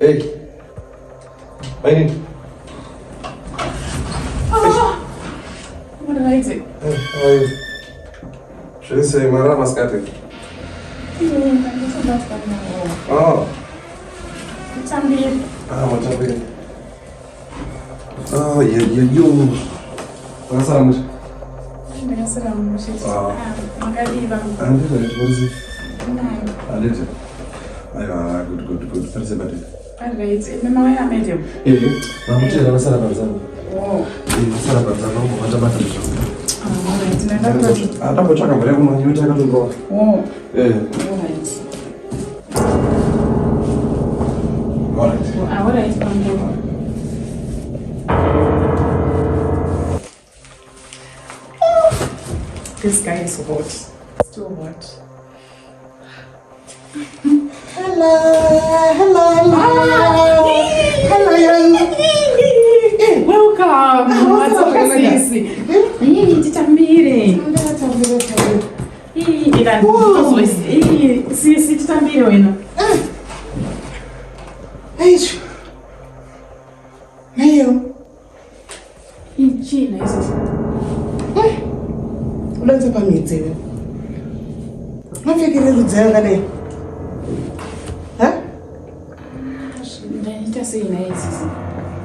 Hey. Maini. Ah, what did I do? Hey, how are you? Zvese marara masikati. Oh. Mutambiri. Ah, mutambiri. Oh, yeah, yeah, yo. Wakasara mushe? Ndakasara mushe. Ah. Makadii vangu? Handiti, handiti, what is it? Handiti. Aiwa, good, good, good. Parise bati. Alright, mama waya medium. Eh, mamutira vasara panzana. Oh. Eh, vasara panzana, vambobata bata zvo. Ah, alright, ndakatotsva. Ah, ndambotsvaka mvura yekumwa, nyota yakatongova. Oh. Eh. Alright. Alright. Ah, alright, pambo. This guy is hot. Still hot. Hello, hello, hello. Hello, Hey, welcome. Madzoka sisi. Ii, titambire. Ii, ila ii, sisi titambire wena. Eish. Nayo. Ii, chii naizvozvo? Udanze pamidzi iwe. Mapfekere rudzi yakadai. Ha? Ndaita sei naye sisi?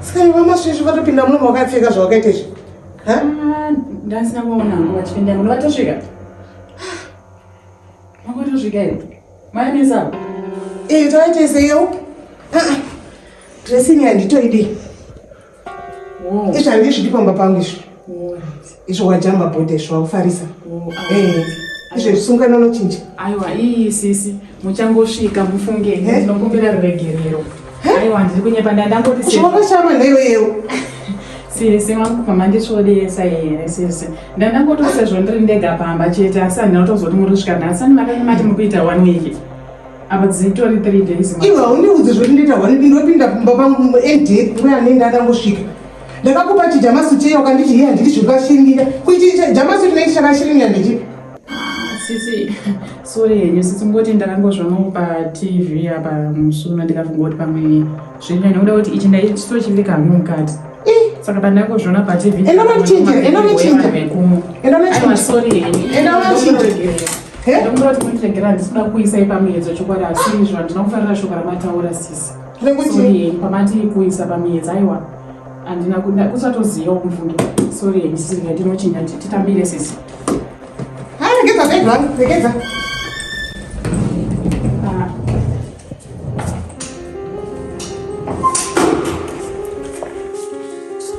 Saka vamasvesve vatopinda muno makapfeka zvawakaita izvi. Ha? Ah, ndasina kuona hangu vachipinda muno vatosvika. Makotosvika here? Maemesa. Eh, taita sei Ah ah. Dressing handitoidi. Oh. Izvi handizvidi pamba pangu izvi. Alright. Izvo wajamba bhodha izvo wakufarisa. Oh, ah. Eh. Izvo zvisungano unochinja. Aiwa, ii sisi, muchangosvika mufunge, Eh? ndinokumbira ruregerero. Aiwa, ndiri kunyepa ndandangoti Izvo wakashama naiweyo. sisi wangu mandisvodesa here sisi. Ndandangoti sezvo ndiri ndega pamba chete asi handina kutozoti muri kusvika nhasi ani makanga mati muri kuita one week. Apa dzitori 3 days. Iwe haundiudze zvoti ndoita one ndinopinda pamba pangu ndep nguva yanenge ndangosvika. Ndakakupa chijamasi cheyo ukanditi iye handidi zvakashiringira. Kuichi jamasi chinenge chakashiringira ndechipi? Sisi, sorry henyu sisi ngoti ndakangozvionawo paTV apa musi uno ndikafunga kuti pamwe zviri nani nekuda kuti ichi ndaitochipfeka hangu mukati. Ih, Saka pandangozviona paTV Enda unochinja, enda unochinja. Enda unochinja. Aiwa, sorry henyu. Enda unochinja. He? Ndokumbira kuti mundiregera handisi kuda kuisai pamuedzo chokwadi asi izvo handina kufarira shoko ramataura sisi. Rekuti Sorry henyu pamati kuisa pamuedzo aiwa handina kusatozivawo mufunge. Sorry henyu sisi ndinochinja titambire sisi. ha regedza bhegi rangu, regedza. Ah.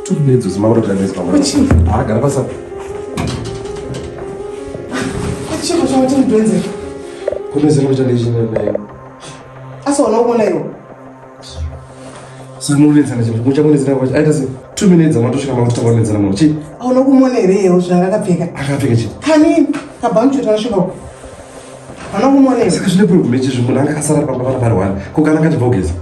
Two minutes usimama kuti ndamezi pamwe. Kuchii? Ah, gara pasi apa. Chiko chavo chinidhonzera. Kunezera kuita ndechine naye. Asi hauna kuona iwe. Saka munonetsana chii? Muchamunetsana kwacho. Aita sei? 2 minutes amatosvika makutanga kunetsana munhu. Chii? Hauna kumuona here iyewo zvanga akapfeka. Akapfeka chii? Kani kabhanchu tanosvika uko. Hauna kumuona iwe. Saka zvine problem ichi munhu anga akasara pamba pana pari one. Ko kana akachibva kugeza?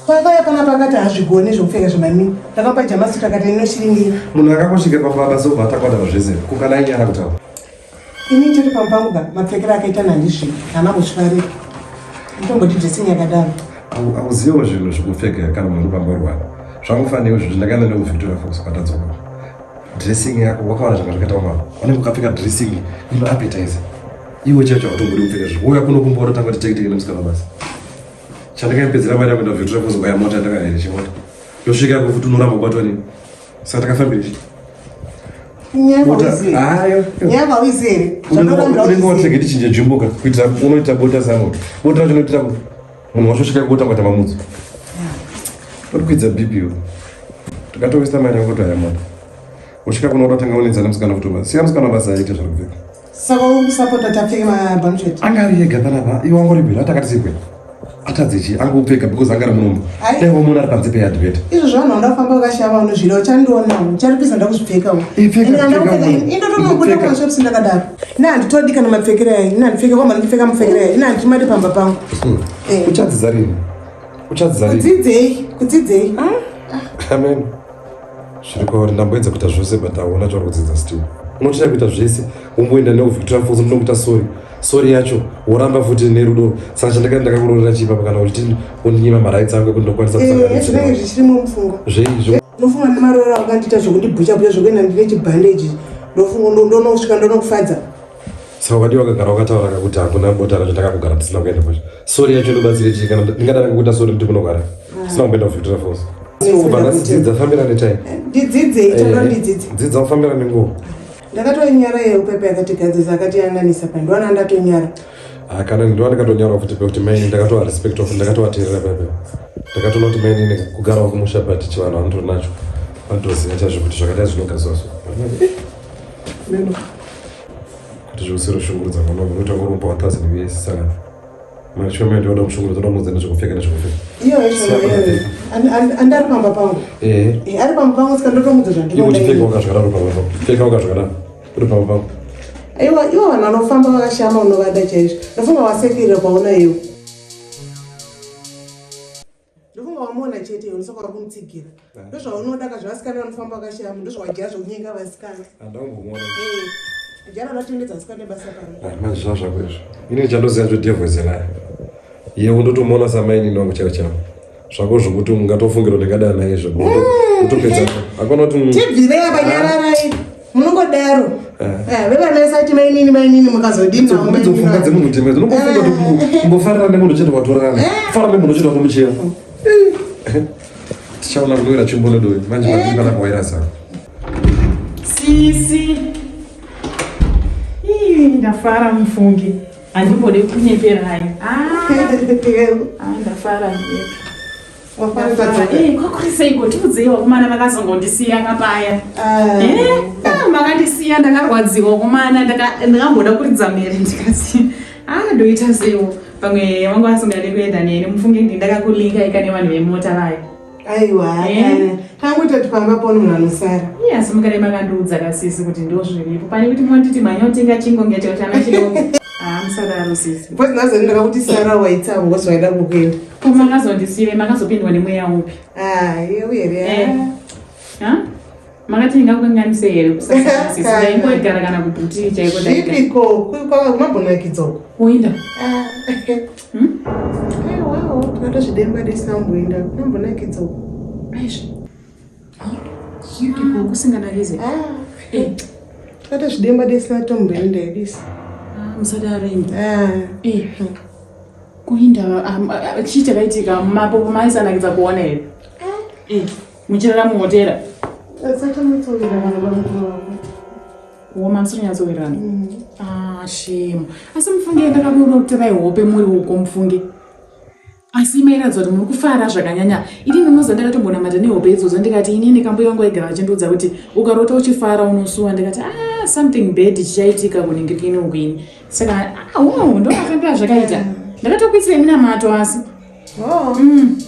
Pakauya panapa akati hazvigoni zvekupfeka zvemamini. Ndakamupa jamasi akati inoshiringira. Munhu akangosvika pamba basa obva atakwata zvese. Ko kana ainyara kutaura? Ini chiri pamba pangu ka mapfekero akaita nhandisvika haana kuzvifarira. Nditomboti dressing yakadaro. Auzivewo zvinhu zvekupfeka kana munhu uri pamba uri one. Zvangofanira izvo ndakaenda nekuVictoria Falls kwatadzoka. Dressing yako wakaona zvanga zvakaita mama. Unenge ukapfeka dressing ino appetizer. Iwe chacho hautombodi kupfeka zvinhu. Wouya kuno kumba unotanga kuti teke teke nemusikana basa. Chandakaipedzera mari yangu kuenda Victoria Falls kubaya mota ndakahere chimota. Ndosvika ko futi unoramba kubatwa nini. Saka takafambira ichi. Nyaya Bota hauizivi. hayo. Nyaya hauizivi here? Unenge Zvandorambira unenge hauizivi. watsvege tichinje nzvimbo ka kuitira unoita bota sango. Bota racho unoitira ku munhu wasvosvika bota kuita mamudzo. Tokwidza BP yo. Takatowesta mari yangu kutohaya mota. Usvika kuno unotenga unetsa nemusikana kuti basa. Siya musikana basa aite zvari kupfeka. Saka uri kusapota tapfeke mabhamucheti. Anga ari ega panapa iwe wangoribhira atakati sikwe. Atadze chii angopfeka because anga ari munomu. Ai. Dai wamuona ari panze peyadhi Izvo zvavanhu vanoda kufamba vakashama unozvida uchandiona ucharipisa ndakuzvipfekawo. Ipfeka, Ende kana pfeka ndakupfeka munhu. indotonobuda Pfeka. kumashops ndakadaro. Ini handitodi kana mapfekero ayo. Ini handipfeke kwamba ndipfeka mapfekero ayo. Ini handimadi pamba pangu. Eh. Uchadzidza rini? Uchadzidza rini? Kudzidzei? Kudzidzei? Amen. Zviri kwauri ndamboedza kuita zvose but hauna chauri kudzidza still. Unotira kuita zvese womboenda nekuVictoria Falls unokuita sorry. Sorry yacho woramba futi nerudo. Saka chandakanga ndakakuroorera chii papa kana uchiti undinyima marights angu ekuti ndokwanisa eh, zvinenge zvichirimo mupfungwa. Zveizvo. Ndofunga nemaroora akandiita zvekundibhucha bhucha zvekuenda ndine chibhandeji. Ndofunga ndonosvika ndonokufadza. Saka wakadii wakagara wakataura kakuti hakuna bota racho ndakakugara ndisina kuenda kwacho. Sorry yacho inobatsire chii kana ndingadana kukuita sorry kuti kunogara. Sina kumboenda kuVictoria Falls. Kubva nhasi dzidza fambira netime. Ndidzidze ichada ndidzidze. Dzidza ufambira nenguva. Ndakatonyara yeu pepe akatigadzisa akatiyananisa pa ndiwana ndatonyara. Ah, kana ndiwana ndakatonyara futi pekuti maini ndakatova respect of ndakatovateerera pepe. Ndakatoona kuti maini kugara kumusha but chivanhu vanotori nacho. Vanotoziva chaizvo kuti zvakadai zvinogadzwa so. Meno. Kuti zviusiro shungurudza mwana wangu unoita ngoromba 1000 US saka Macho mai ndoda kushungurudza ndoda muudza nezvekupfeka nezvekupfeka. Iyo iyo. Andari pamba pangu. Eh. eh. Ari pamba pangu saka ndotomudza zvandinoda. Iwe uchipfeka wakazvikadaro pamba pangu. Pfeka wakazvikadaro. Uri pamba pangu. Aiwa iwo vanhu vanofamba vakashama unovada chaizvo. Ndofunga wasekirira kwaona iwe. Ndofunga wamuona chete iwe ndosaka uri kumutsigira. Ndozvaunoda ka zvevasikana vanofamba vakashama ndozvawajaira zvekunyenga vasikana. Handambomuona. Eh. Jara unotendedza vasikana nebasa pano. Ah, manje zvaa zvako izvo. Ini chandoziva zve devil is a liar. Iye undotomuona samainini wangu chaivo chaivo. Zvako zvokuti ungatofungira kuti ndingadana naye izvo. Kutopedza. Hakuna kuti Tibvirei apa nyararai. Munongodaro. Eh. eh, vevana vese mainini mainini mukazodini navo mainini. Pfungwa dzemunhu tema dzinongofunga kuti eh. kumbofarira nemunhu chete watorana. Farira nemunhu chete watomuchera. Tichaona kunoira chimbo nedoyi. Manje manje kana kuwaira saka. Sisi. Ii, ndafara mufungi. Handimbode kunyeperai. Ah, ah ndafara. Eh, kwakurisei ko tiudzei vakomana vakazongondisiya kapaya ah. eh, ah, makandisiya ndakarwadziwa vakomana ndakamboda kuridza mhere ndikati ah ndoita seiwo pamwe vangu vasingade kuenda neni mufunge ndi ndakakulinga ika nevanhu vemota vayo aiwa eh? tangoita kuti pamba pano munhu anosara iye asi mukadai makandiudza kasisi kuti ndozviripo pane kuti monditi mhanya utenga chingonge chotana chidoko ah musadaro sisi because nazoni ndakakuti sara waitsavo because waida kukuenda Ko makazondisiire makazopindwa nemweya upi? Ah, iwe here? Eh. Ha? Makati ndingakukanganise here kusasasisa ndaingogara kana kubhuti chaiko ndaigara. Zvipiko kunobonakidza uko. Kuinda. Ah. Hmm? Aiwawo, tinatozvidemba tisina kumboenda. Kunombonakidza uko. Aizvi. Zvipiko kusinganakidze. Ah. Eh. Tinatozvidemba tisina tomboenda edisi. Ah, musadaro imi. Ah. Eh. Kuinda um, uh, chii chakaitika mapopo maisanakidza kuona here eh. eh, muchirara muhotera woma musonyatsowirirana mm. ah, shame asi mufunge ndakakuroterai hope muri uko mufunge asi mairatidza kuti muri kufara zvakanyanya ini ndinoziva ndakatombonamata nehope idzodzo ndikati inini kambuya vangu vaigara vachindiudza kuti ukarota uchifara unosuwa ndikati ah, something bad chichaitika kuningirikini uku ini saka ah, oh, ndomafambira zvakaita ndakatokuitira minamato asi oh. mm.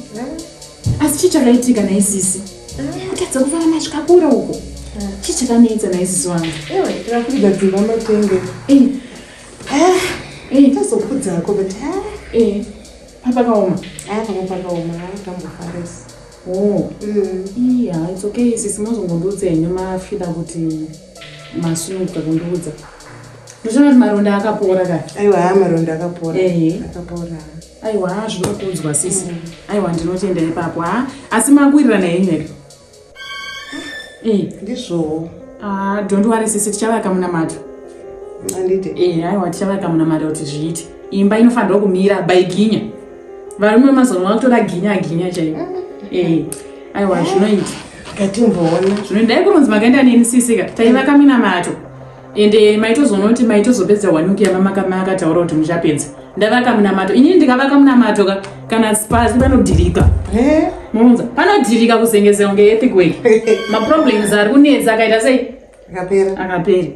asi chii chakaitika naisisi kutadza kufana masvikakura uko chii chakanetsa naisisi wangu takakuridza dzimba matenge eh. eh. tazokudzako but eh. Pakaoma. Ah, panga pakaoma, tambofarisa. Oh. Mm. Yeah, it's okay sisi mozongondiudza henyu mafila kuti masununguka kundiudza. Ndochona kuti maronda akapora ka. Aiwa, haa maronda akapora. Eh. Akapora. Aiwa, zvinokudzwa sisi. Mm. Aiwa, ndinotenda ipapo. Ha, asi makuwirirana henyu here? Eh. Ndizvowo. Ah, don't worry sisi tichavaka munamato. Andite. Eh, aiwa tichavaka munamato kuti zviite. Imba inofanirwa kumira by ginya. Varume mazuva vakutora ginya ginya chaiyo. Eh. Aiwa zvinoita. Ngatimboona. Zvinoita dai kunonzi makaenda neni sisi ka. Taivaka minamato. Ende maitozoona kuti maitozopedza one week yamamakataura kuti muchapedza. Ndavaka munamato. Inini ndikavaka munamato ka kana pasi panodhirika. Eh? Munounza panodhirika kuzengezera kunge earthquake. Maproblems ari kunetsa akaita sei? Akapera. Akapera.